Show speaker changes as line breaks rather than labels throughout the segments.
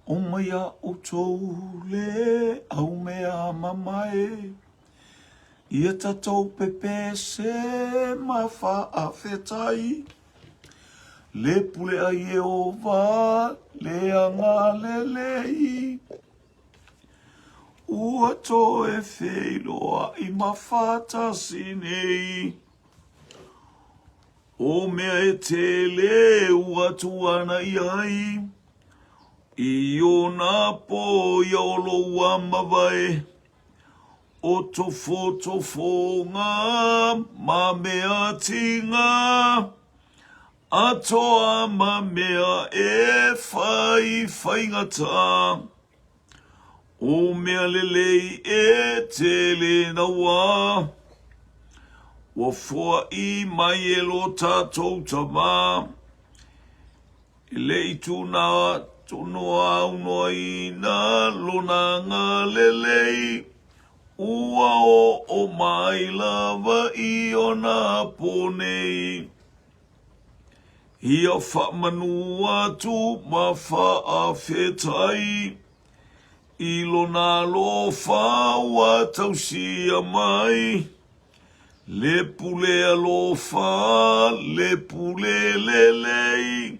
O mai a outou le au mea mamae, Ia tatou pepese ma faafetai, Le pule a Ieova le agalelei, Ua toe feiloai ma faatasi nei. O mea e tele ua tuanai ai, I ona po ia o lou ua mavae, O tofotofoga ma mea tiga, Atoa ma mea e whai whaingata. O mea lelei e tele naua, Ua foai mai e lo tatou tama, E le i tuna aunoaina lona agalelei, Ua oo mai lava i ona po nei. Ia faamanu atu ma faafetai i lona alofa ua tausia mai, le pule alofa, le pule lelei,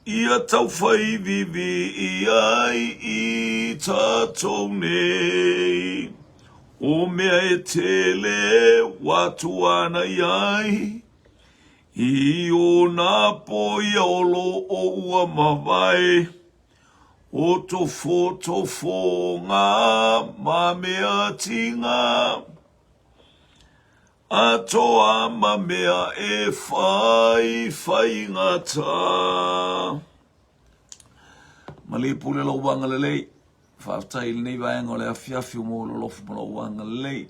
ia taufaivivi ai i tatou nei. O mea e tele ua tuanai ai, i ona po ia o lo o ua mavae, o tofotofoga ma mea tiga, Atoa ma mea e whai whaingata. Malie pule lou agalelei. Faafetai i lenei vaega o le afiafi o mo lolofu ma lou agalelei.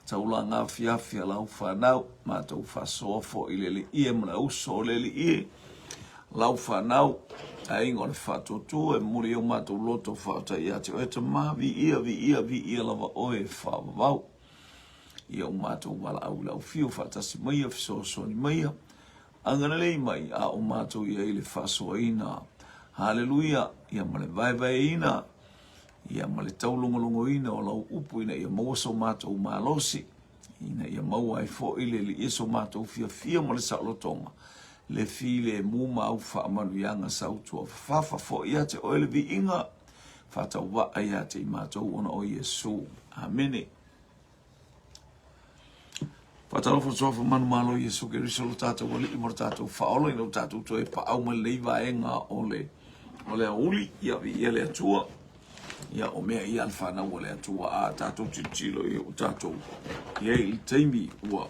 Taulaga afiafi a lau whanau. Matou faasoa foi i le alii ma le uso o le alii. Lau whanau, aiga o le faatuatua e momoli ai o matou loto faafetai ia te oe Tama, viia, viia, viia lava oe e faavavau. Ia o matou valaau i lau afio faatasi maia, fesoasoani maia, agalelei mai a o matou i ai i le faasoaina. Haleluia! Ia ma le vaevaeina, ia ma le taulogologoina o lau upu ina ia maua so matou malosi, ina ia maua ai foi le Alii so matou fiafia ma le saolotoga, le filemu ma au faamanuiaga sautuafafafa foi ia te oe le viiga, faatauvaa ia te i matou ona o Iesu. Amene. Faatalofa suafa manumalo Iesu Keriso lo tatou Alii ma lo tatou Faaola ina ua tatou toe paau mai lenei vaega o le o le aoauli ia viia le Atua ia o mea ia a le fanau a le Atua a tatou tilotilo ia ua tatou i ai i le taimi ua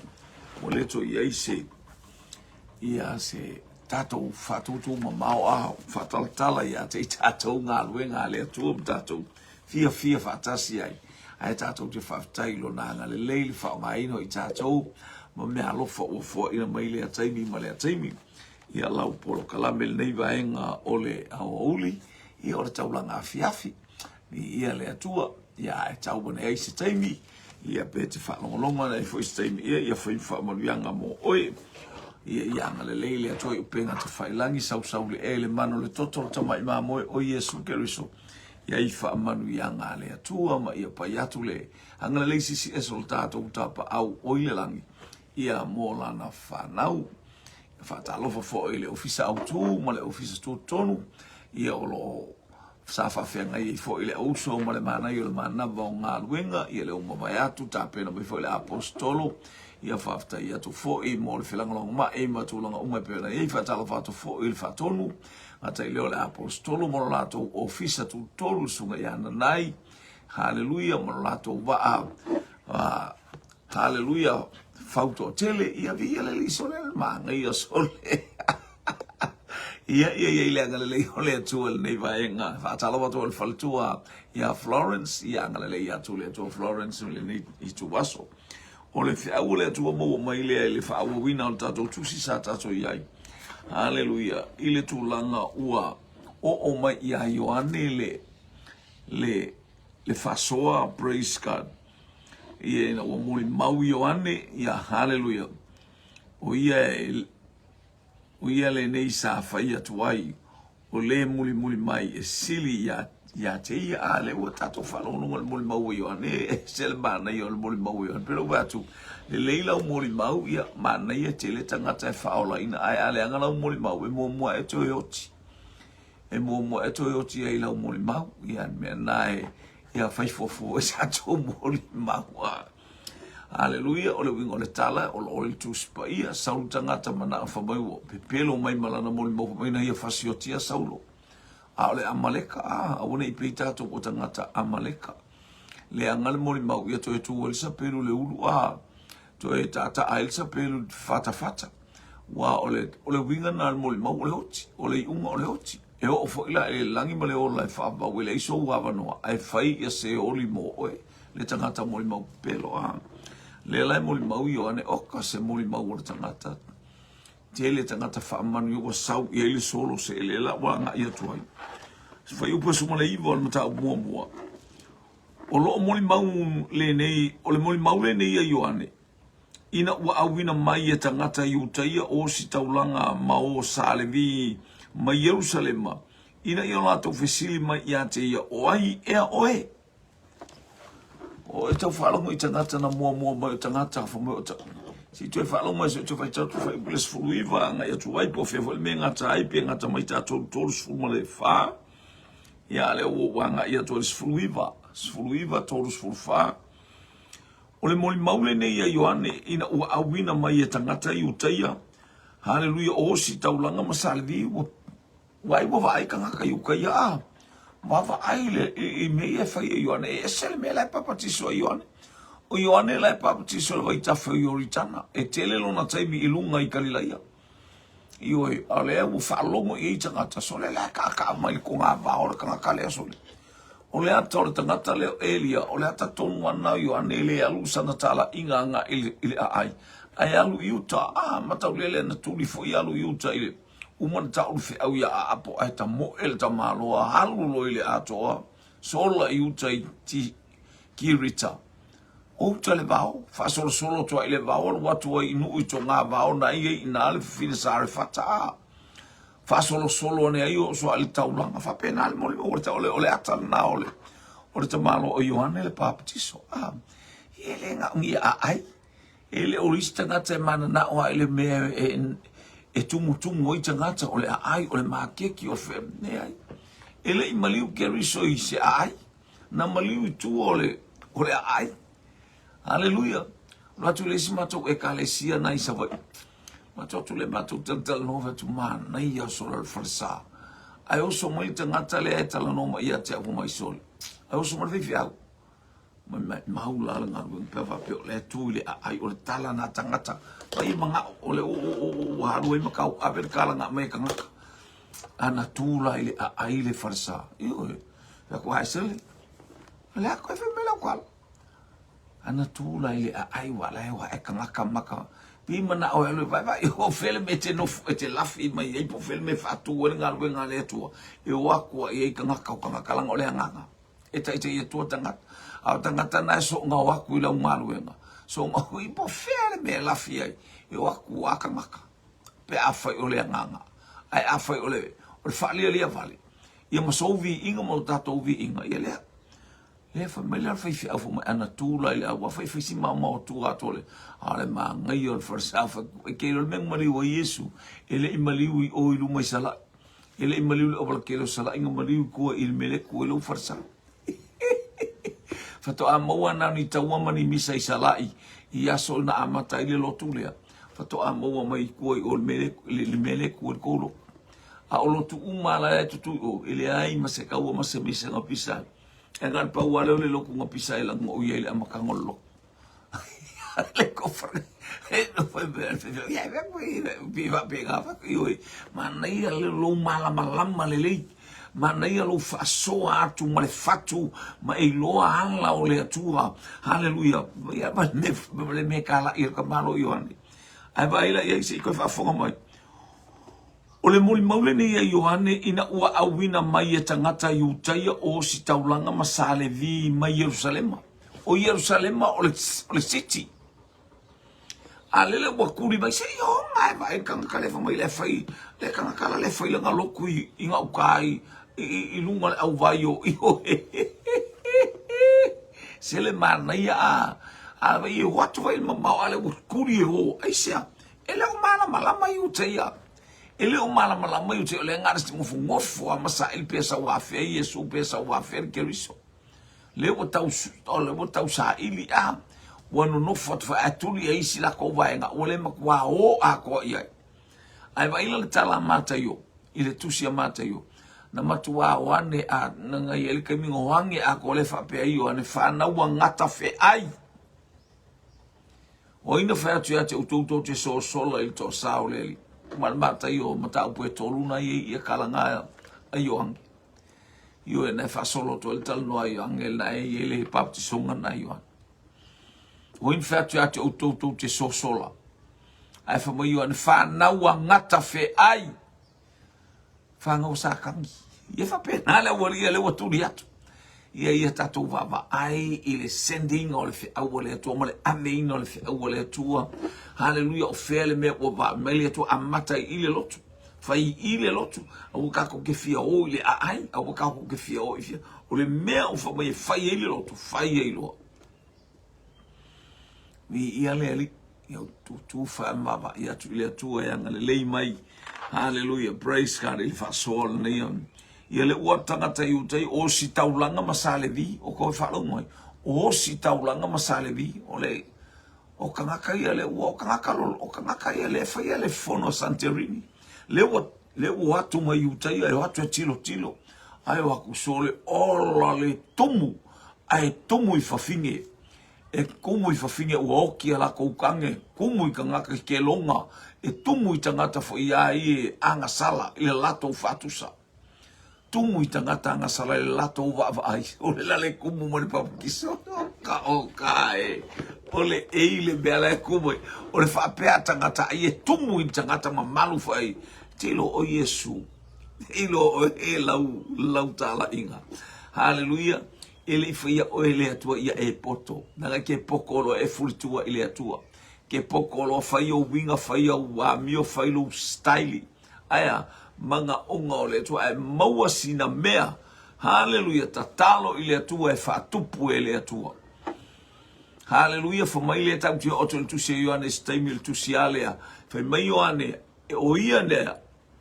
ua le toe i ai se ia se tatou faatūtū mamao a faatalatala ia te i tatou galuega a le Atua ma tatou fiafia faatasi ai, ae tatou te faafetai i Lona agalelei, le faaaogaina o i tatou ma mea alofa ua foaina mai lea taimi ma lea taimi. Ia lau polokalame lenei vaega o le aoauli, ia o le taulaga afiafi. Viia le Atua, ia ae tau ane ai se taimi, ia pe te faalogologo ane ai foi se taimi, ia ia fai faamanuiaga mo oe. Ia ia agalelei le Atua i upega tafailagi, sausau le ea i le mana o le toto o le tamai mamoe o Iesu Keriso. Ia i faamanuiaga a le Atua ma ia pai atu le agalelei sisi ese o le tatou tapaau o i le lagi, ia mo lana fanau. Faatalofa foi i le Ofisa Autu ma le Ofisa Tutotonu, ia o lo o sa faafeagai ai foi le auso ma le manaia o le manava o galuega, ia le ua mavae atu, tapena mai foi le Aposetolo, ia faafetai atu foi mo le felagolagomai ma tulaga uma e pei ona i ai. Faatalofa atu foi i le Faatonu, gata i lea o le Aposetolo ma lo latou ofisa tutotonu, le Susuga ia Nanai, haleluia, ma lo latou vaa, haleluia, fautoatele, ia viia le Alii sole, le manaia sole. Ia, ia, ia, i le agalelei o le Atua i lenei vaega. Faatalofa atu i le faletua ia Florence, ia agalelei atu le Atua Florence i lenei ituaso. O le feau o le Atua maua mai lea i le faaauauina o le tatou tusi sa tatou i ai. Haleluia! I le tulaga ua oo mai ia Ioane le, le, le faasoa, praise God. Ia ina ua molimau Ioane, ia haleluia. O ia, o ia lenei sa fai atu ai. O le mulimuli mai e sili ia, ia te ia. A lea ua tatou faalogologo i le molimau a Ioane, e ese le manaia o le molimau a Ioane. Pei ona ou fai atu, lelei lau molimau, ia, manaia tele tagata e faaolaina, ae a leaga lau molimau, e muamua e toe oti. E muamua e toe oti ai lau molimau. Ia, le mea lena e, ia fai fuafua i sa tou molimau. A. Aleluia, o le uiga o le tala, o lo o i le Tusi Paia, Saulu tagata manao fai mai ua pepelo mai ma lana molimau fai mai na ia fasiotia Saulo. A o le Amaleka, a, aua ne i pei tatou o tagata Amaleka. Leaga le molimau, ia toe tu ai le sapelu le ulu, a, toe taataa ai le sapelu i le fatafata. Ua o le, o le uiga na o le molimau o le oti, o le iuga o le oti. E oo foi la i le lagi ma le ola e faavavau e leai sou avanoa, ae fai ia seoli mo oe. le tagata molimau pepelo a. Lea la e molimau Ioane, oka se molimau o le tagata. Tele tagata faamanu ua sau i ai le solo se lea la ua agai atu ai. Fuaiupu 19 o le mataupu muamua. O loo molimau lenei, o le molimau lenei a Ioane, ina ua auina mai e tagata Iutaia o ositaulaga ma o Salevi mai Ierusalema, ina ia o latou fesili mai ia te ia, O ai ea oe? O e tau faalogo i tagata na muamua mai o tagata fai mai o ta se i toe faalogo mai se i toe faitau atu fuaiupu le 19 agai atu ai po o fea foi le mea e gata ai pe gata mai tatou 34 ia a lea ua ou agai atu ai le 19 19 34 O le molimau lenei a Ioane ina ua auina mai e tagata Iutaia haleluia o ositaulaga ma Salevi ua Ua ua vaai tagata i uka ia a vaavaai le i mea ia e fai e Ioane. E ese le mea la e papatiso ai Ioane. O Ioane la e papatiso i le vaitafe o Ioritana. E tele lona taimi i luga i Kalilaia. Ioe, a o lea ua faalogo i ai tagata, sole la e kaakaa mai le kogavao le tagata lea sole. O le ata o le tagata lea o Elia, o le ata tonu ana o Ioane e le alu sana talaiga agai i le aai, ae alu i uta. A, mataulia lea na tuli foi alu i uta i le Uma na tau le feau ia Aapo ae tamoe le tamaloa alu loa i le atoa sola i uta i Kirita. O uta le vao, faasolosolo atu ai i le vao alu atu ai i nuu i togavao na i ai i ina le fafine Sarefata a faasolosolo ane ai oso ai le taulaga. Faapena le moli o le o le ata lena o le o le tamaloa o Ioane le Papatiso. A, e le gaogia aai. E le o isi tagata e mananao a i le mea e, e tumutumu ai tagata, o le aai, o le makeki, o le leai. E le i maliu Keriso i se aai, na maliu i tua o le, o le aai. Haleluia. Alu atu le isi matou ekalesia na i Savaii. Matou atu le matou talatalanoa fai atu manaia sola le falesa. Ae oso mai le tagata lea e talanoa mai ia te au mai sole. Ae oso mai le faifeau. Maimau la le galuega pe a faapea o lea e tu i le aai o le tala na tagata pai e manao o le ua alu ai ma kau ave le kalaga mai e tagata ana tu la i le aai le falesa ioe fai atu ai sele le ako e fai mai lau kala ana tu la i le aai ua la e ua e tagata maka pi manao e alu e vaivai o fele me te nofo e te lafi mai ai po fele me faatu ai le galuega a le Atua e o atu ai i tagata o tagata laga o le agaga E taitai atua tagata. A o tagata na e soogao aku i lau galuega, soogao i po fea le mea e lafi ai, e o aku a tagata. Pe afai o le agaga, ae afai o le, o le faalialia vale, ia ma sou viiga ma o tatou viiga, ia lea. Lea fai mai la le faifeau fai mai, ana tu la i le aua fai fai si maomao atu atu le, a o le manaia o le falesa fai, e ke le mea maliu ai Iesu, e le i maliu i o i luma i Salai. E le i maliu le auala tele o Sala'i na maliu i tua i le meleku ai lou falesa. Faatoa maua na ni taua ma ni misa i Sala'i i aso na amata ai le lotu lea. Faatoa maua mai i tua i o le meleku, le meleku o le kou lotu. A o lotu uma la e tutu i o, e leai ma se taua ma se misa na pisa ai. E na o le pau lava lea o le lotu na pisa ai laga o i ai le amataga o le lotu. Manaia lou malamalama lelei, manaia lou faasoa atu ma le fatu ma e iloa ala o le Atua. Haleluia. Ia ma le mea kala'i a le tamaloa Ioane. Ae vaai la i ai se i toe faafofoga mai. O le molimau lenei a Ioane ina ua auina mai e tagata Iutaia o Ositaulaga ma Salevi mai Ierusalema. O Ierusalema o le, o le city. A lele ua tuli mai, se i o nga e vaai le tagata lea fai mai le fai, le tagata la le fai lana lotu i, i gauta i, i, i luga o le auvai o i o Se le manaia a, a vai e o atu vai le mamao a le ua tuli e o, aisea, e le o malamalama i uta ia. E le o malamalama i uta ia, o le na o le nofonofo lava ma saili pe sau afea Iesu pe sau afea le Keriso. Lea ua tau, o lea ua tau saili a, ua nonofo atu foi ae tuli e isi latou vaega ua le matua o atoa i ai. Ae vaai la le tala a Mataio, i le tusi a Mataio, na matua o ane a, na na i ai le taimi na o ane atoa lea faapea ai Ioane, fanau a gatafeai. O ai na fai atu ia te outou tou te sosola i le toasa o le Alii? Ma le Mataio, mataupu e tolu na i ai ia kalaga a Ioane. Ioe, na e faasolo atu ai le talanoa a Ioane, na e i ai le baptisoga na Ioane. O ai na fai atu ia te outou tou te sosola? Ae fai mai Ioane, fanau a gatafeai, fanau a Satani. Ia faapena le aualii ia lea ua tuli atu. Ia ia tatou vaavaai i le sending o le feau a le Atua ma le aveina o le feau a le Atua. Haleluia, o fea le mea ua vaai mai le Atua, amata i le lotu. Fai i le lotu, aua tatou te fia o i le aai, aua tatou te fia o i fia. O le mea ua fai mai e fai ai le lotu, fai ai loa. Viia le Alii, ia tutu faamavaai atu i le Atua e agalelei mai. Haleluia, praise God i le faasoa o lenei aoga. Ia le ua tagata i uta i Ositaulaga ma Salevi, o koe faalogo ai. O Ositaulaga ma Salevi, o le o tagata ia le ua o tagata lolo, o tagata ia le faia le fono a Santorini. Le ua le ua atu mai uta ia e o atu e tilotilo. Ae o atu sole ola le tumu ae tumu i fafine. E tumu i fafine ua oti a latou tane, tumu i tagata i keloga, e tumu i tagata foi a ia e agasala i le latou faatusa. Tumu i tagata agasala i le latou vaavaai. O le la le kumu ma le papatiso. Ka o ka e. O le ei le mea la e kumu ai. O le faapea tagata ai e tumu i tagata mamalu foi. Tilo o Iesu. Tilo o e lau, lau talaiga. Haleluia. E le i faia oe e le Atua ia e poto. Leaga e ke poto loa e fulitua i le Atua. Ke poto loa fai ou uiga, fai au amio, fai lou style. Ae a? Manaoga o le Atua, ae maua sina mea. Haleluia, tatalo i le Atua e faatupu e le Atua. Haleluia, fai mai lea tatou te oo atu i le tusi a Ioane i se taimi o le tusi a lea. Fai mai Ioane, o ia lea,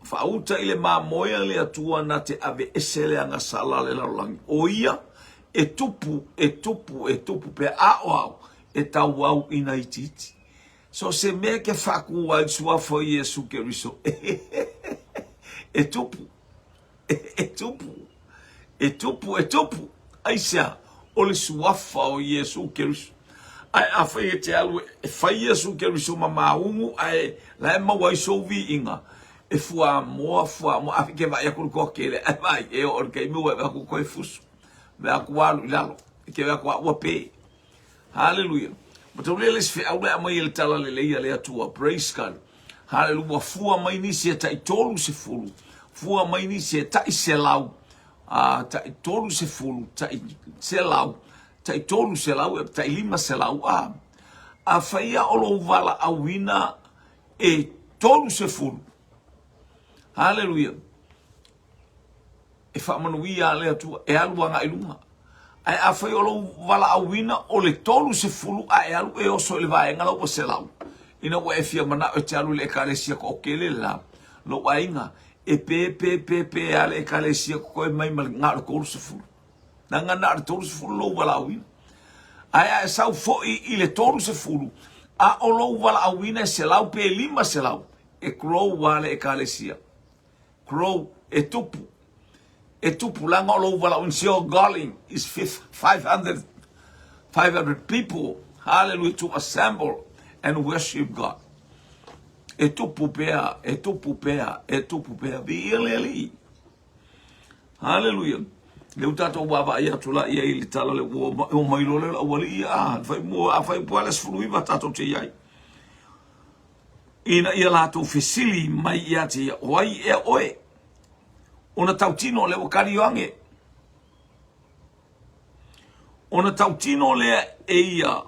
faauta i le mamoe a le Atua na te aveese le agasala a le lalolagi. O ia e tupu, e tupu, e tupu pe a o au, e tauau ina itiiti. So se mea ke faakū ai le suafa o Iesu Keriso, e tupu, e tupu, e tupu, e tupu. Aisea? O le suafa o Iesu Keriso. Ae afai e te alu e fai Iesu Keriso ma māugu ae la e maua ai sou viiga, e fuamoa, fuamoa, a ke vaai aku le toatele, ae vaai, e oo i le taimi ua e vaai aku toe fusu, vaai aku ua alu i lalo, e te vaai aku a ua pē. Haleluia. Mataulia le isi feau le aumai e le talalelei a le Atua. Praise God. Haleluia. Ua fua mai nisi e tai 30, fua mai nisi e tai selau, tai 30, tai selau, tai 300, tai 500. A, afai ia o lou valaauina e 30. Haleluia. E faamanuia le Atua, e alu agai i luga. Ae afai o lou valaauina o le 30 ae e alu e oso i le vaega la ua 100, ina ua e fia manao e te alu i le ekalesia toatele le la, lou aiga, e pe pe pe pe a le ekalesia totoe mai ma le na o le 30. Leaga na o le 30 lou valaauina. Ae a e sau foi i le 30, a o lou valaauina e 100 pe 500, e grow lava le ekalesia. Grow, e tupu. E tupu, leaga o lou valaauina, your calling is 500, 500 people, hallelujah, to assemble and worship God. E tupu pea, e tupu pea, e tupu pea. Viia le Alii. Hallelujah. Le ua tatou vaavaai atu la i ai i le tala le ua o mai loa le aualii, a, fai mua, a fai pua le 19 tatou te i ai. Ina ia latou fesili mai ia te ia, O ai ea oe? Ona tautino lea ua kali Ioane. Ona tautino lea e ia,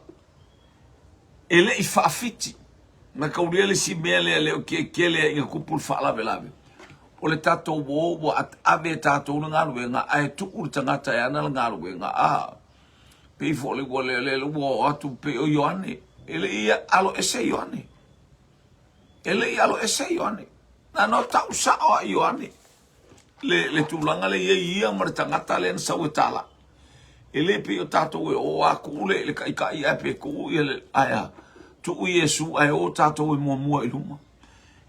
e le i faafiti. Na kaulia le isi mea lea le o kekele ai ina tupu le faalavelave. O le tatou o ua ave e tatou le galuega ae tuu le tagata e ana le galuega a pei foi le ua le le ua oo atu pei o Ioane e le i alo ese Ioane. E le i alo ese Ioane. Na na tau sao a Ioane le le tulaga le i ai ia ma le tagata lea na sau e tala. E le pei o tatou e o a tuu le le taitai ae pe tuu ia le ae a tuu Iesu ae o tatou e muamua i luma.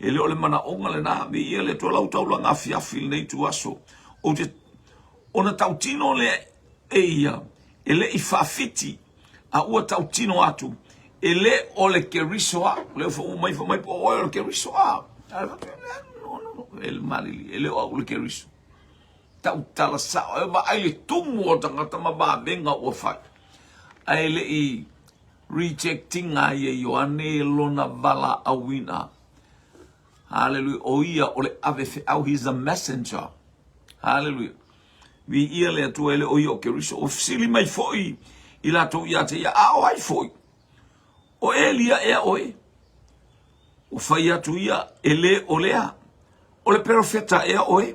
E le o le manaoga lena, viia le Atua lau taulaga afiafi i lenei ituaso. Ou te ona tautino lea e ia, e le i faafiti, a ua tautino atu, e le o le Keriso a. O lea foi ua mai fai mai po o oe o le Keriso a. Ae fai atu, no, no, no, e malili, e le o au le Keriso. Tautala sao, e vaai le tumu o tagata ma vavega ua fai. Ae le i rejecting ai e Ioane lona valaauina. Hallelujah. O ia o le ave feau, he is a messenger. Hallelujah. Viia le Atua e le o ia o Keriso. Ua fesili mai foi i latou ia te ia, a o ai foi? O Elia ea oe? Ua fai atu ia, e le o lea. O le perofeta ea oe?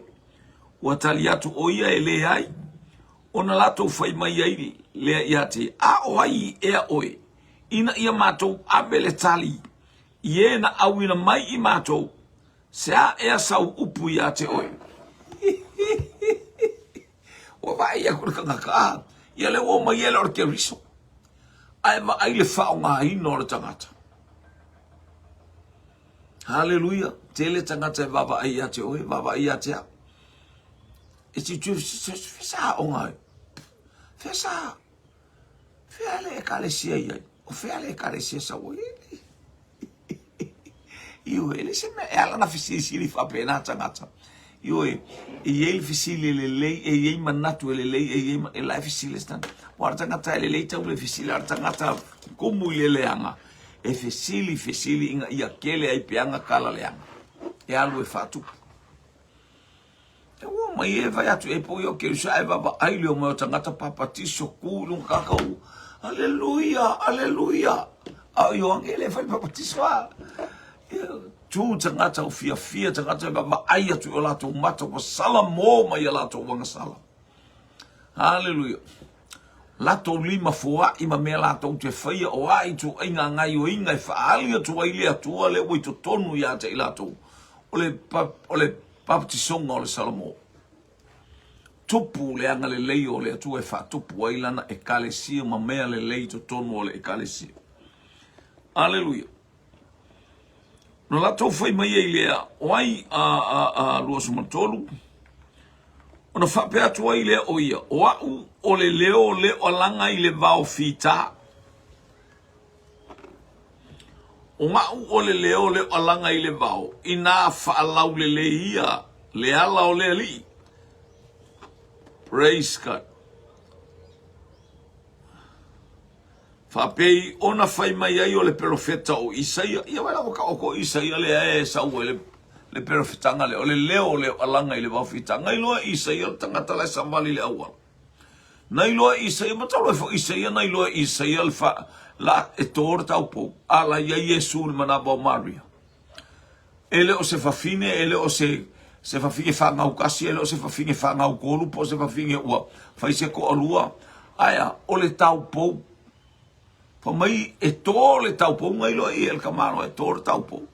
Ua tali atu o ia e leai. Ona latou fai mai ai lea ia te ia, A o ai ea oe, ina ia matou ave le tali i e na auina mai i matou, se a ea sau upu ia te oe? Ua vaai aku le tagata, a, ia lea ua omai ia le o le Keriso. Ae vaai le faaaogaina o le tagata. Haleluia! Tele tagata e vaavaai ia te oe, vaavaai ia te au. E ti tu fesa aoga ai. Fesa. Fea le ekalesia i ai. O fea le ekalesia sau ai. Ioe, e le se mea e ala na fesilisili faapena tagata. Ioe, e i ai le fesili e lelei, e i ai manatu e lelei, e i ai, e la e fesili se tagata. Ua le tagata e lelei tau le fesili, a le tagata kumu i le leaga, e fesili, fesili ina ia kele ai peaga kala leaga. E alu e faatupu. E ua mai e fai atu e po i o Keriso ae vaavaai le omai o tagata papatiso ku i luga kakau. Aleluia, aleluia. A o Ioane e le fai papatiso a. Tu tagata o fiafia tagata e vaavaai atu i o latou mata ua sala mo mai a latou agasala. Aleluia. Latou lima foai ma mea latou te faia o a ituaiga gaioiga e faaali atu ai le Atua lea ua i totonu ia te i latou. O le, o le Papatisoga o le Salamo. Tupu le agalelei o le Atua e faatupu ai lana Ekalesia ma mea lelei i totonu o le Ekalesia. Aleluia. Na latou fai mai ai lea, o ai a, a, a 23, ona faapea atu ai lea o ia, o au o le leo le o alaga i le vao fita. O ga'u o le leo le alaga i le vao, inā faalaulelei ia le ala o le Alii. Praise God. Faapei ona fai mai ai o le perofeta o Isaia. Ia vai la ua taoto o Isaia lea e sau ai le, le perofetaga lea, o le leo o le alaga i le vao fita. Na iloa e Isaia le tagata la e savali i le auala. Na iloa e Isaia, ma talu ai foi Isaia, na iloa e Isaia le fa, la e tō le taupou, a la ia Iesu le manava o Maria. E le o se fafine, e le o se, se fafine whangau kasi, e le o se fafine whangau kolu, po se fafine ua fai se toalua. Ae a, o le taupou. Fa mai e tō le taupou, na iloa i e le tamaloa e tō le taupou.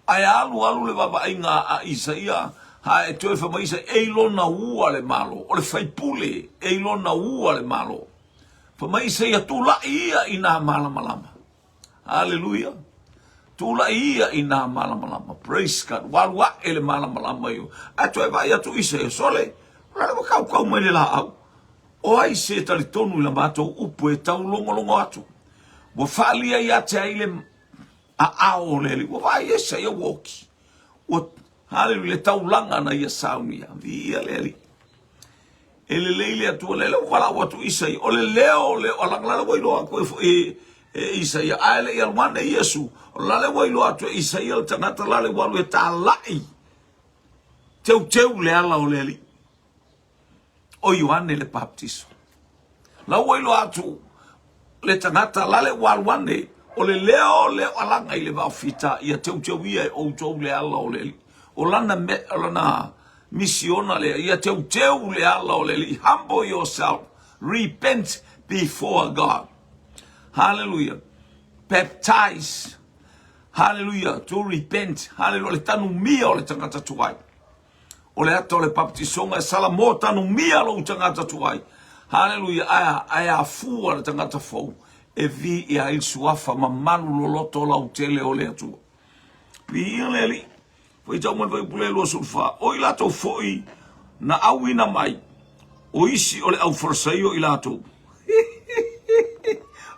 Ae alualu le vaavaaiga a Isaia, ha e toe fai mai Isaia, e i lona ua le Malo, o le faipule, e i lona ua le Malo. Fai mai Isaia, tulai ia i nā malamalama. Haleluia. Tulai ia i nā malamalama. Praise God. Ua alu aʻe le malamalama i o. Ae toe vaai atu Isaia, sole, o le ua kaukau mai le laau. O ai se talitonu i la matou upu e taulogologo atu. Ua faalia ia te ai le aao o le Alii. Ua vaai Isaia ua oki. Ua, haleluia, le taulaga na ia saunia. Viia le Alii. E lelei le Atua, lele ua valaau atu Isaia, o le leo le o alaga lale ua iloa atu e foi e, e Isaia, ae le i alu ane Iesu, o lale ua iloa atu e Isaia le tagata lale ua alu e talai, teuteu le ala o le Alii. O Ioane le Baptiso. La ua iloa atu le tagata lale ua alu ane, O le leo lea o alaga i le vaofita, ia teuteuia e outou le ala o le Alii. O lana, me, o lana misiona lea, ia teuteu le ala o le Alii. Humble yourself, repent before God. Hallelujah. Baptize. Hallelujah. To repent. Hallelujah. O le tanumia o le tagata tuai. O le ata o le baptisoga e sala mo tanumia lou tagata tuai. Hallelujah. Ae, ae afua le tagata fou e vi ia ai le suafa mamalu loloto lautele o le Atua. Viia le Alii. Faitau mai le fuaiupu lea 24. O i latou foi na auina mai, o isi o le au Farisaio i latou.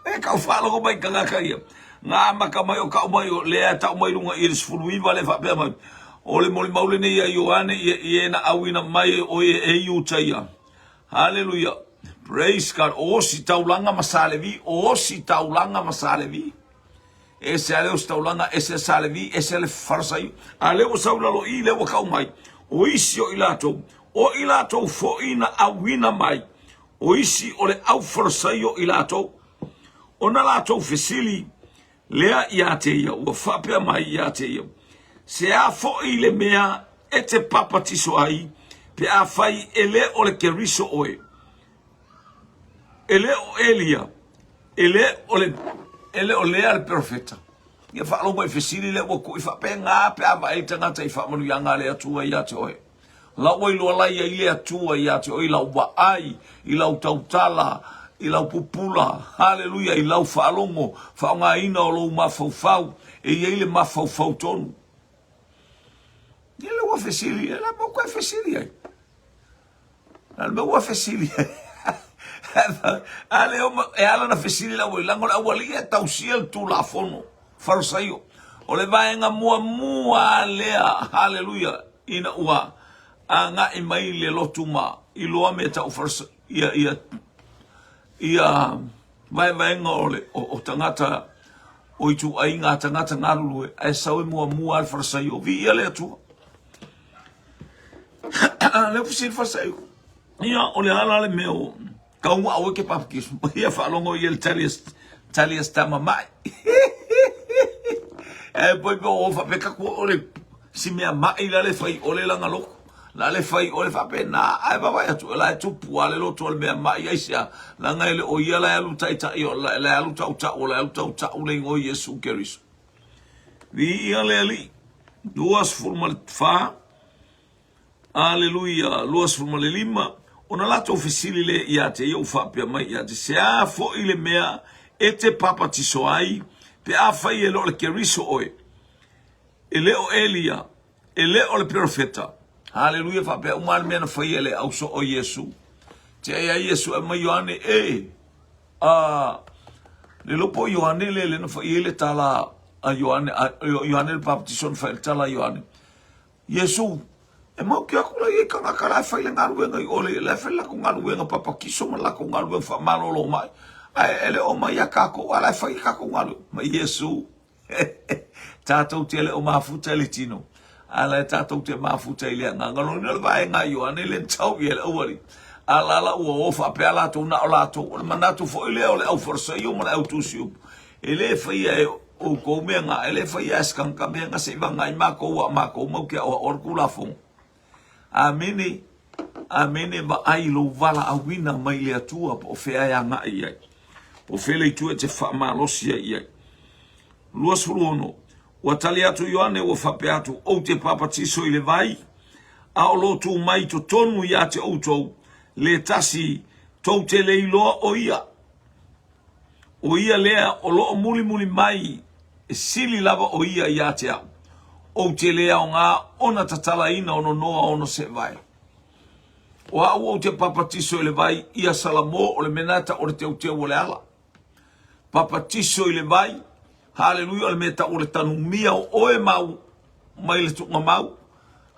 E kau faalogo mai tagata ia. Na amata mai o kau mai o lea tau mai luga i le 19 le faapea mai. O le molimau lenei ia Ioane ia ia na auina mai o e e Iutaia. Hallelujah. Praise God. O osi taulaga ma Salevi, o osi taulaga ma Salevi. Ese a le ositaulaga, ese a Salevi, ese a le Farasaio. A lea ua sau i lalo i, lea ua kau mai, o isi o i latou, o i latou foi na auina mai, o isi o le au Farasaio i latou. Ona latou fesili lea ia te ia, ua faapea mai ia te ia, Se a foi le mea e te papatiso ai, pe afai e le o le Keriso oe, E le o Elia, e le o le, e le o lea le perofeta. Ia faalogo mai fesili lea ua kui faapena pe a vaai le tagata i faamanuiaga a le Atua ia te oe. La ua iloa lai ai le Atua ia te oe i lau vaai, i lau tautala, i lau pupula, haleluia, i lau faalogo, faaaogaina o lou mafaufau, e i ai le mafaufau tonu. Ia lea ua fesili, e la mo koe fesili ai. Na le mea ua fesili ai. A le oma, e ala na fesili la ua leaga o le aualii e tausia le Tulafono Farisaio. O le vaega muamua lea, haleluia, ina ua agai mai le lotu ma iloa mea tau Farisaio, ia, ia, ia vaevaega o, le, o, o tagata o ituaiga a tagata galulue, ae sau e muamua le Farisaio. Viia le Atua. Lea fesili Farisaio. Ia, o le a la le mea o kau au e ke baptism. Ia faalogo ia le tali tali a tama mai. E poi po o fa peka ku o le si mea mai la le fai o le langa loko. La le fai o le fa pe na ai va vai atu la e tupu a le loto le mea mai ai sia. Langa ele o ia la alu tai tai o la la alu tau tau la alu tau tau le ingo Yesu Keriso. Viia le Alii. 24 Aleluia 25 Ona latou fesili lea ia te ia ua faapea mai ia te, Se a foi le mea e te papatiso ai, pe afai e le o le Keriso oe, e le o Elia, e le o le Perofeta. Haleluia faapea uma le mea na faia e le au soo Iesu. Te ai ai Iesu e mai Ioane, e, a, le lopo Ioane le le na fai ai le tala a Ioane, a Ioane le papatiso na fai le tala a Ioane. Iesu, e mau ke aku la i kangaka la e fai le galuega i ole, la e fai le lakou galuega papatiso ma lakou galuega faamalolo mai. Ae e le o mai ia kākou, a la e fai kākou galuega. Ma Iesu, Tātou te le o mafuta i le tino, a la e tātou te mafuta i le agaga. Lona uiga o le vaega a Ioane le tau i ai le aualii. A la la ua o faapea latou na o latou. O le manatu foi lea o le au Farisaio ma le au tusi upu. E le faia e outou mea nga, e le faia e se tagata mea nga se i vagai makou a o makou mau ke aoao le Tulafono. Amene. Amene vaai lou valaauina mai le Atua po o fea e agai i ai. Po o fea le itu e te faamalosi ai i ai. 26. Ua tali atu Ioane ua faapea atu, Ou te papatiso i le vai, a o lo tū mai totonu ia te outou, le tasi tou te le iloa o ia. O ia lea o lo o mulimuli mai, e sili lava o ia ia te au. Ou te le aoga ona tatalaina o nonoa ona seevae. O au ou te papatiso i le vai, ia Salamo o le mea na tau o le teuteu o le ala. Papatiso i le vai, haleluia, o le mea tau o le tanumia o oe mau mai le tuugamau.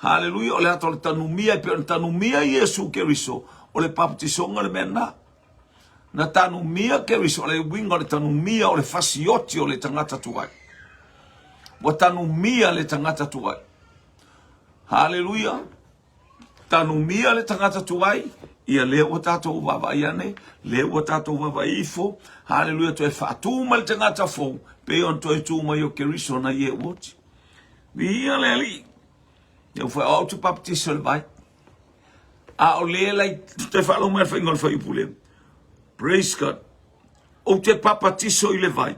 Haleluia, o le ata o le tanumia e pei ona tanumia Iesu Keriso, o le papatisoga le mea na. Na tanumia Keriso, o le uiga o le tanumia o le fasioti o le tagata tuai. Ua tanumia le tagata tuai. Haleluia. Tanumia le tagata tuai, ia lea ua tatou vaavaai ane, lea ua tatou vaavaai ifo, haleluia, toe faatu mai le tagata fou, Pei ona toe tu mai o Keriso nai e ua oti. Viia le Alii. Ia ua fai, o au te baptise o le vai. A o le lai, te faalogo mai le faiga o le fuaiupu lea. Praise God. Ou te papatiso i le vai,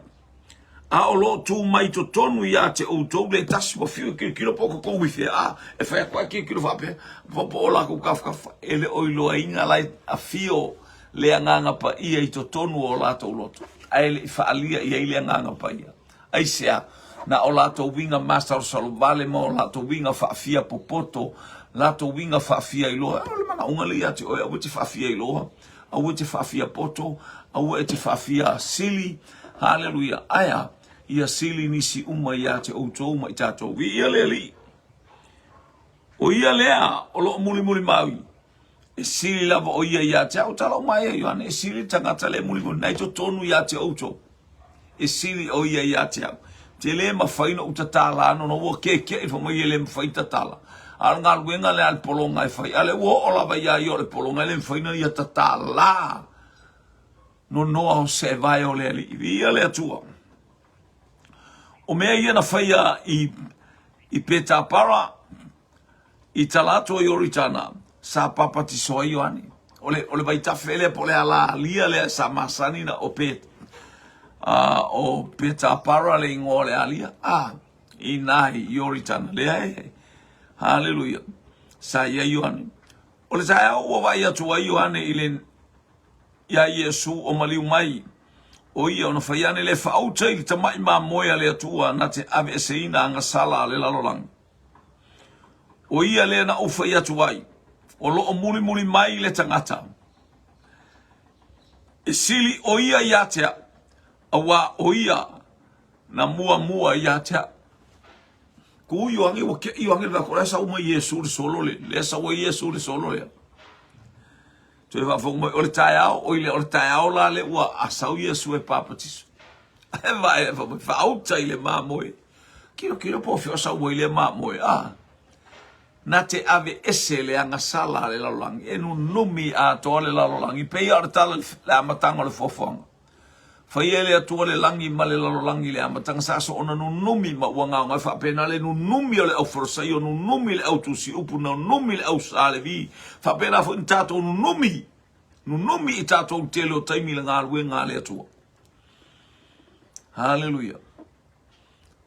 a o lo o tu mai i totonu ia te outou le tasi ua fiu e kilokilo po o koukou i fea, a e fai atu ai kilokilo faapea, po o lakou kafukafu, e le o iloaina la e afio le Agaga Paia i totonu o latou loto, ae le i faaalia i ai le Agaga Paia. Aisea? Na o latou uiga masalosalo vale ma o latou uiga faafia popoto, latou uiga faafia iloa. O le manaoga lea ia te oe, aua e te faafia iloa, aua e te faafia poto, aua e te faafia sili. Haleluia! Ae a? Ia sili nisi uma ia te outou ma i tatou. Viia le Alii! O ia lea o lo o mulimuli mai, e sili lava o ia ia te au. Tala uma ai a Ioane, e sili le tagata lea e mulimuli mai i totonu ia te outou. E sili o ia ia te au. Te le mafai ona ou tatala anu ona ua keke'i fai mai e le mafai ona tatala. A o le galuega lea a le pologa e fai. A o lea ua oo lava ia ia o le pologa e le mafai ona ia tatala. Nonoa o se vae o le Alii. Viia le Atua. O mea ia na faia i, i Petapara, i tala atu o Ioritana, sa papatiso ai Ioane. O le, o le vaitafe lea po o le ala alia lea sa masani na o Pet, o Petapara le igoa o le alia. A, i nā i Ioritana. Lea e, haleluia, sa i ai Ioane. O le taeao ua vaai atu ai Ioane i le iā Iesu o maliu mai, o ia ona fai ane le faauta i le tama'i mamoe a le Atua na te aveeseina agasala a le lalolagi. O ia lea na ou fai atu ai, o lo o mulimuli mai le tagata, e sili o ia ia te au, auā o ia na muamua ia te au. Ku Ioane, ua keʻi Ioane le vako, lea sau mai Iesu le solo le, lea sau ai Iesu le solo lea. Toe faafofoga mai, o le taeao, oi le, o le taeao la lea ua asau Iesu e papatiso. Ae vae, faauta i le mamoe. Kilokilo po o fea o sau ai lea mamoe, a. Na te aveese le agasala a le lalolagi, e nunumi atoa le lalolagi, pei lava o le tala i le amataga o le foafoaga. Faia e le Atua le lagi ma le lalolagi i le amataga, sa soona nunumi ma ua gaogae faapena le nunumi o le au Farisaio, nunumi le au tusi upu, nunumi le au Sa Levi, faapena foi na tatou nunumi, nunumi i tatou i le tele o taimi i le galuega a le Atua. Haleluia!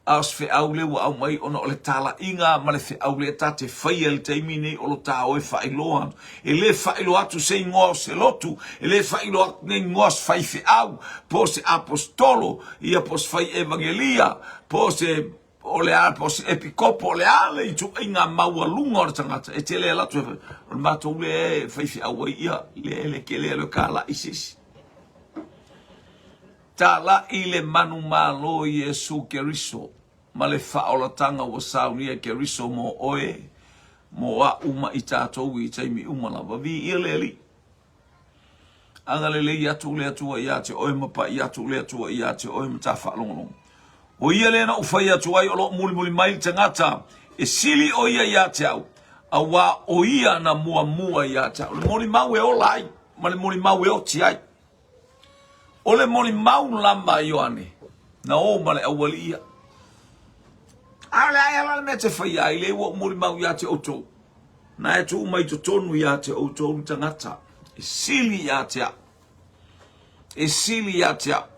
A o se feau lea ua aumai ona o le talaiga ma le feau lea ta te faia i le taimi nei o lo ta oe faailoa atu. E le faailoa atu se igoa o se lotu, e le faailoa atu ne igoa o se faifeau, po o se aposetolo, ia po o se fai evangelia, po o se o le a, po o se epikopo, o le a le ituaiga maualuga o le tagata. E te le alu atu e fai, o le matou lea e faifeau ai, ia, le, le ke le alu e kalai se isi. Tala'i le manumalo Iesu Keriso ma le faaolataga ua saunia e Keriso mo oe, mo a'u ma i tatou i taimi uma lava. Viia le Alii. Agalelei atu le Atua ia te oe ma pa'i atu le Atua ia te oe ma ta faalogologo. O ia lea na ou fai atu ai o lo o mulimuli mai le tagata e sili o ia ia te au, auā o ia na muamua ia te au. O le molimau e ola ai ma le molimau e oti ai. O le molimau lava a Ioane, na o ma le aualii ia. A o le a ea la le mea te faia ai lea ua ou molimau ia te outou? Na e tuu mai totonu ia te outou le tagata e sili ia te au. E sili ia te au.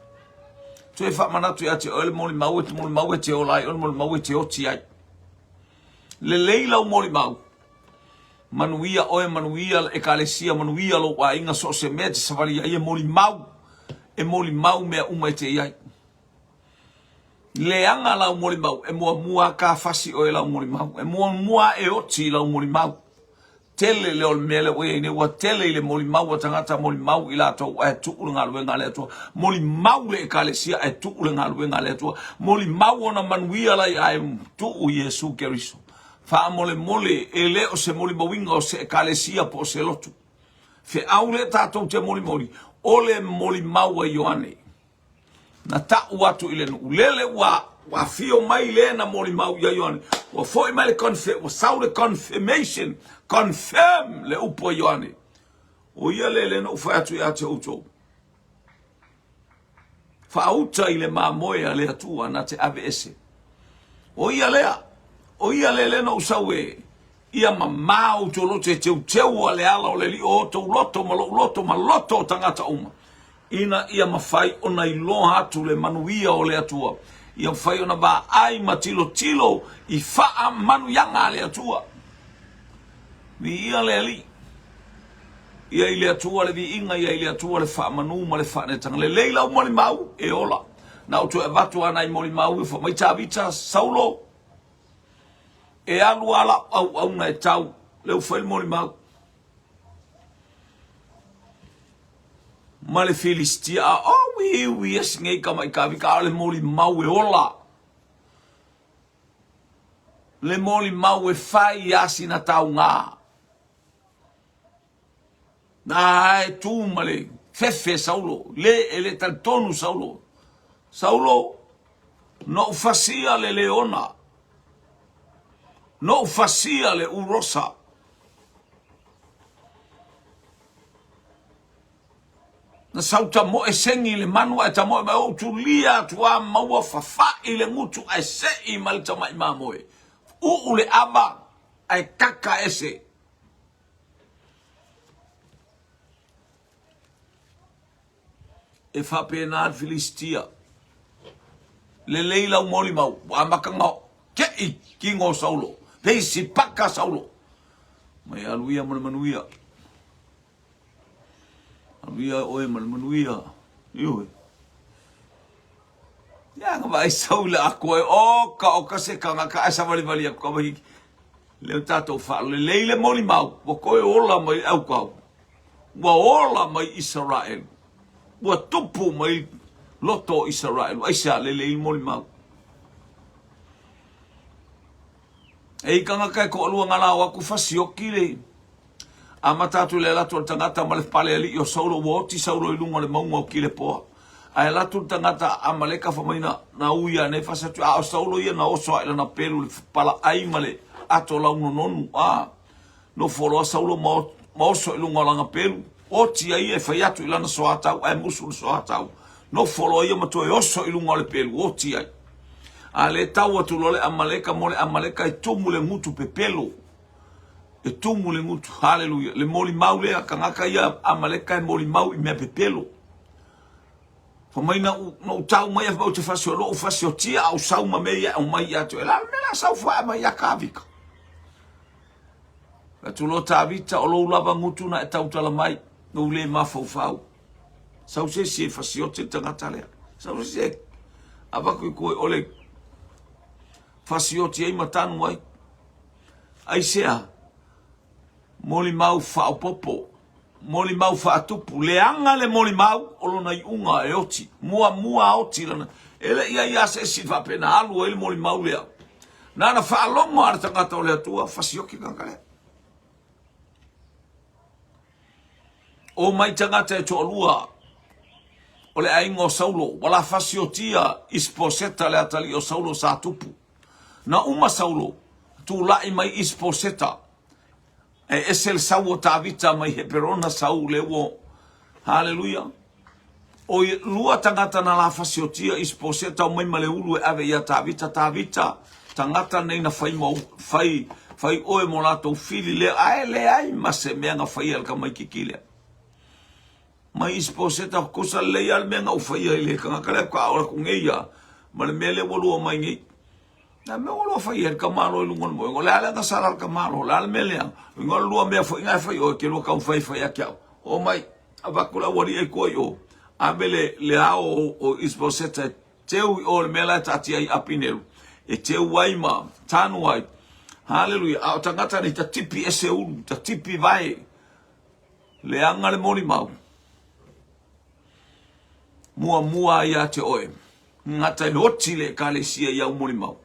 Toe faamanatu ia te oe le molimau e te molimau e te ola ai, o le molimau e te oti ai. Lelei lau molimau. Manuia oe, manuia le Ekalesia, manuia lou aiga, so o se mea e te savali ai, e molimau, e molimau mea uma e te i ai. Leaga lau molimau, e muamua ka fasi oe lau molimau, e muamua e oti lau molimau. Tele lea o le mea lea ua i ai nei, ua tele i le molimau a tagata, molimau i latou ae tuu le galuega a le Atua. Molimau le Ekalesia ae tuu le galuega a le Atua. Molimau ona manuia lai ae tuu Iesu Keriso. Faamolemole, e le o se molimauina o se ekalesia po o se lotu. Feau lea tatou te molimoli, o le molimau a Ioane. Na ta'u atu i le nuu lele ua afio mai le na molimau ia Ioane. Ua foi mai le confe, ua sau le confirmation, confirm le upu a Ioane. O ia le le na ou fai atu ia te outou. Faauta i le mamoe a le Atua na te ave ese. O ia lea, o ia lea lea na ou sau e ia mamā outou loto e teuteu a le ala o le Alii o outou loto ma lou loto ma loto o tagata uma, ina ia mafai ona iloa atu le manuia o le Atua, ia mafai ona vaai ma tilotilo i faamanuiaga a le Atua. Viia le Alii. Ia i le Atua le viiga, ia i le Atua le faamanu ma le faanetaga. Lelei lau molimau, e ola. Na ou toe avatu lava nai molimau ia, fai mai Tavita, Saulo, e alu lava lau auauna e tau, lea ua fai le molimau. Ma le Filistia, a o wiwi esi nei tama i Tavita, a o le molimau e ola. Le molimau e fai a sina tauga. Na e tu ma le fefe Saulo, le e le talitonu Saulo. Saulo, na ou fasia le leona, na ou fasia le urosa. Na sau tamoe sengi le manu ae tamoe mai ou tulia atu a maua fafa'i le gutu ae se'i mai le tama'i mamoe. Uu le ava ae kaka ese. E faapena le Filistia. Lelei lau molimau, ua amata ona te'i tino o Saulo, peisi paka Saulo. Mai alu ia ma le manuia. Alu ia oe ma le manuia. Ioe. Ia na vaai sau i le atoa e oka oka se kanaka ae savalivali atu ka wahiki. Lea o tatou faalelei le molimau, ua toe ola mai le aukau. Ua ola mai Isaraelu. Ua tupu mai loto o Isaraelu. Aisea lelei le molimau. E i kanaka e toalua na lao atu fasioki le Amata atu i le alu atu o le tagata ma le pale alii o Saulo, ua oti Saulo i luga o le mauga o Kilepoa. Ae alu atu le tagata Amaleka fai mai na, na ui ane fasi atu, a o Saulo ia na oso ae lana pelu i le palaai ma le ato launononu. A, nofo loa Saulo ma, ma oso i luga o lana pelu, oti ai ia e fai atu i lana soatau, ae musu le soatau. Nofo loa ia ma toe oso i luga o le pelu, oti ai. A le tau atu loa le Amaleka mo le Amaleka e tumu le gutu pepelo. E tumu le gutu. Haleluia. Le molimau lea, tagata ia Amaleka e molimau i mea pepelo. Fai mai na ou, na ou tau mai a ou te fasi o lou fasi o tia au sau ma mea ia e aumai ia te oe. La le mea la sau fua mai ia Tavita. Atu loa Tavita o lou lava gutu na e tautala mai, nou le mafaufau. Sau se isi e fasiote le tagata lea. Sau se isi e avatu i tua i o le fasioti ai ma tanu ai. Aisea? Molimau faaopoopo, molimau faatupu, leaga le molimau o lona iuga e oti, muamua oti lana. E le i ai lava se isi faapena alu ai le molimau lea. Na ona faalogo lava le tagata o le Atua, fasioki le tagata lea. O mai tagata e toalua o le aiga o Saulo, ua la fasiotia Isiposeta le atalii o Saulo sa tupu. Na uma Saulo, tulai mai Isiposeta, e ese le sau o Tavita mai Heperona sau le ua, haleluia. O lua tagata na la fasiotia Isiposeta o mai ma le ulu e ave ia Tavita, Tavita, tagata nei na fai mo, fai, fai oe mo latou fili lea, ae leai ma se mea na faia e le tamaititi lea. Mai Isiposeta, tusa lelei lava le mea na ou faia i le tagata lea faatoa oo atu nei ia, ma le mea lea ua lua mai nei. Na mea ua lua faia e le tamaloa i luga o le moega, o le a le agasala a le tamaloa, o le a le mea lea, o le lua mea foi na e fai oe, e te lua taumafai e fai ia te au. Oo mai, avatu le aualii ai tua i o, ave le, le ao o, o Isiposeta e teu i o i le mea la e taatia ai Apineru, e teu ai ma tanu ai. Haleluia. A o tagata nei ta tipi ese ulu, ta tipi vae. Leaga le molimau. Muamua ia te oe. Gata e oti le ekalesia i au molimau.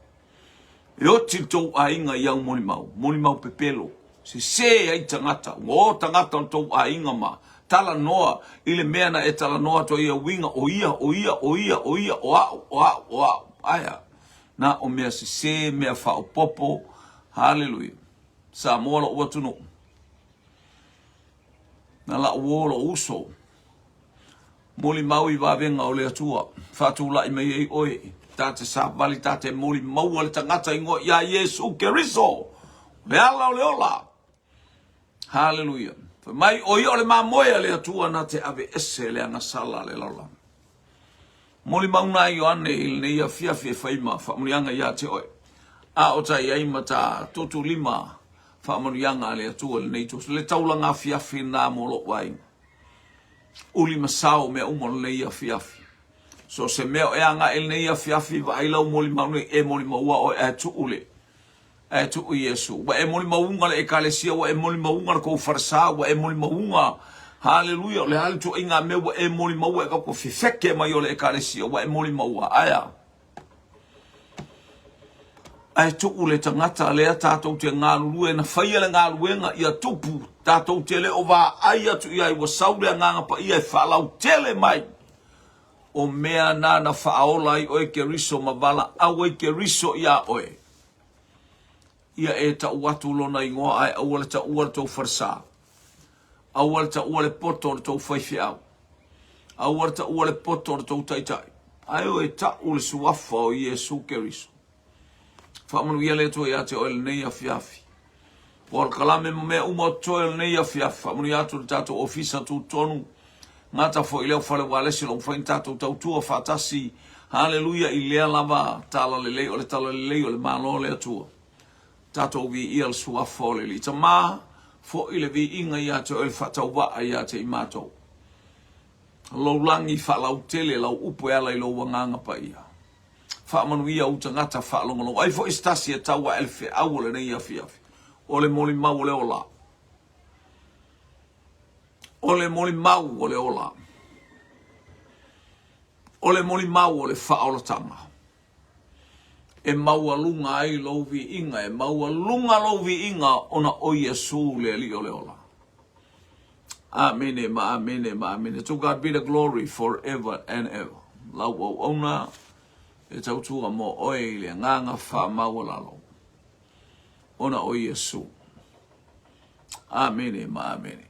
E oti le tou aiga i au molimau. Molimau pepelo. Sese ai tagata. Ua o tagata o le tou aiga ma talanoa i le mea na e talanoa atu ai ia uiga o ia, o ia, o ia, o ia, o au, o au, o au. Aea. Na o mea sese, mea faaopoopo. Haleluia. Samoa lou atunuu. Na la'u uo lou uso. Molimau i vavega o le Atua, faatulai mai ai oe, ta te savali, ta te molimaua le tagata ingoa iā Iesu Keriso, le ala o le ola. Haleluia. Fai mai, o ia o le mamoe a le Atua na te ave ese le agasala a le lalolagi. Molimau na Ioane i lenei afiafi e fai ma faamanuiaga ia te oe. A o ta i ai ma ta tutulima faamanuiaga a le Atua i lenei tusi, le taulaga afiafi na mo lou aiga. Uli ma sao mea uma o lenei afiafi. So se mea o e agai i lenei afiafi, vaai lau molimau nei, e molimaua oe ae tuu le ae tuu Iesu. Ua e molimauga le ekalesia, ua e molimauga le tou falesa, ua e molimauga, haleluia, o le a le tuuaiga mea ua e molimaua e avatu fefeke mai o le ekalesia, ua e molimaua, ae a? Ae tuu le tagata lea tatou te galulue na faia le galuega ia tupu, tatou te le o vaai atu i ai ua sau le Agaga Paia e faalautele mai o mea na na faaola ai oe Keriso ma valaau ai Keriso iā oe. Ia e tau atu lona igoa ae aua le taua le tou falesa. Aua le taua le poto o le tou faifeau. Aua le taua le poto o le tou taitai. Ae o e tau le suafa o Iesu Keriso. Faamanuia le Atua ia te oe lenei afiafi. Polokalame ma mea uma o totoe o lenei afiafi. Faamanuia atu le tatou ofisa tutotonu. Gata foi lea o fale ualesi o lo o mafai ona tatou tautua faatasi. Haleluia i lea lava tala lelei o le tala lelei o le Malo o le Atua. Tatou viia le suafa o le Alii Tama, foi le viiga ia te oe le faatauvaa ia te i matou. Lou lagi faalautele lau upu e ala i lou agaga paia. Faamanuia ou tagata faalogologo. Ai foi se tasi e tau ae le feau o lenei afiafi. O le molimau o le ola. O le molimau o le ola. O le molimau o le faaolataga. E maualuga ai lou viiga, e maualuga lou viiga ona o Iesu le Alii o le ola. Amene ma amene ma amene. To God be the glory forever and ever. Lau auauna e tautua mo oe i le agaga faamaualalo ona o Iesu. Amene ma amene.